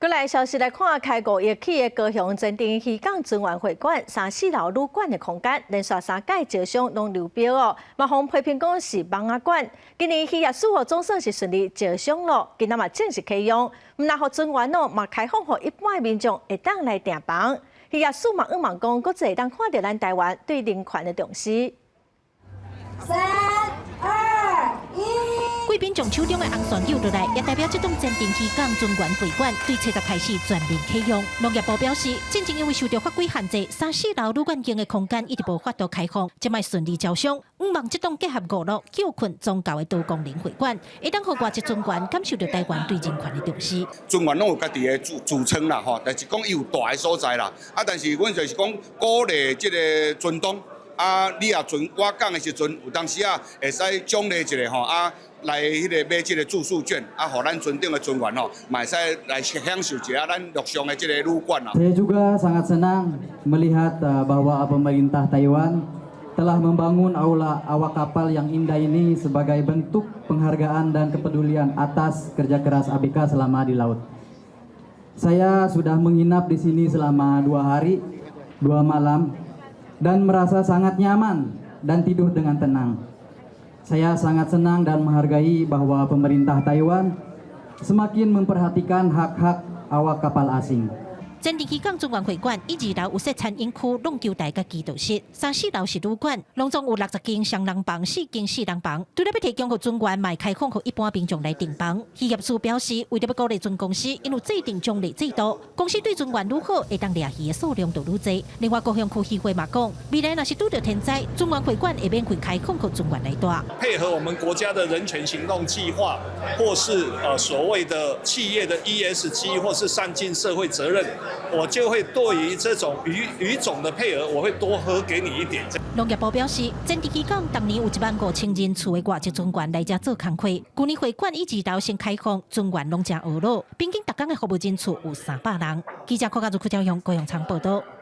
閣來消息來看，開5億起的高雄前鎮漁港船員會館三四樓旅館的空間，連續三屆招商攏流標哦，嘛予批評講是蠓仔館。今年漁業署哦總算是順利招商咯，今仔嘛正式啟用，毋但予船員哦，嘛開放予一般民眾會當來訂房。漁業署嘛向望講，國際會當看著咱台灣對人權的重視。三二一。貴賓將手中的紅線扭落來，也代表這棟前鎮漁港船員會館對七十開始全面啟用。農業部表示，進前因為受著法規限制，三四樓旅館間的空間一直無法度開放，這擺順利招商，向望這棟結合娛樂、救困、宗教的多功能會館，會當予外籍船員感受著台灣對人權的重視。船員攏有家己的住住艙啦，吼，但是講伊有大的所在啦，啊，但是阮就是講鼓勵這个船東。啊，你若船倚港的時陣，有當時啊會使獎勵一下吼，啊，來彼个買這个住宿券，啊，予咱船頂的船員吼，嘛會使來享受一下咱陸上的這个旅館啦。 Saya juga sangat senang melihat bahwa pemerintah Taiwan telah membangun aula awak kapal yang indah ini sebagai bentuk penghargaan dan kepedulian atas kerja keras ABK selama di laut. Saya sudah menginap di sini selama 2 hari, 2 malam, dan merasa sangat nyaman dan tidur dengan tenang. Saya sangat senang dan menghargai bahwa pemerintah Taiwan semakin memperhatikan hak-hak awak kapal asing. 前鎮漁港船員會館，伊二樓有設餐飲區、網球台佮祈禱室，三四樓是旅館，攏總有60間雙人房、4間四人房。除了欲提供予船員，嘛會開放予一般民眾來訂房。漁業署表示，為著欲鼓勵船公司，𪜶有制定獎勵制度，公司對船員愈好，會當掠魚的數量就愈濟。另外，高雄區漁會嘛講，未來若是拄著天災，船員會館會免費開放予船員來蹛。配合我們國家的人權行動計劃，或是所謂的企業的 ESG，或是善盡社會責任，我就會對於這種魚種的配額，我會多核給你一點。農業部表示，前鎮漁港逐年有1萬5千人次的外籍船員來遮做工課。舊年會館以二樓先開放，船員攏誠懊惱，平均逐工的服務人次有300人。記者郭家如、柯昭雄、高永昌報道。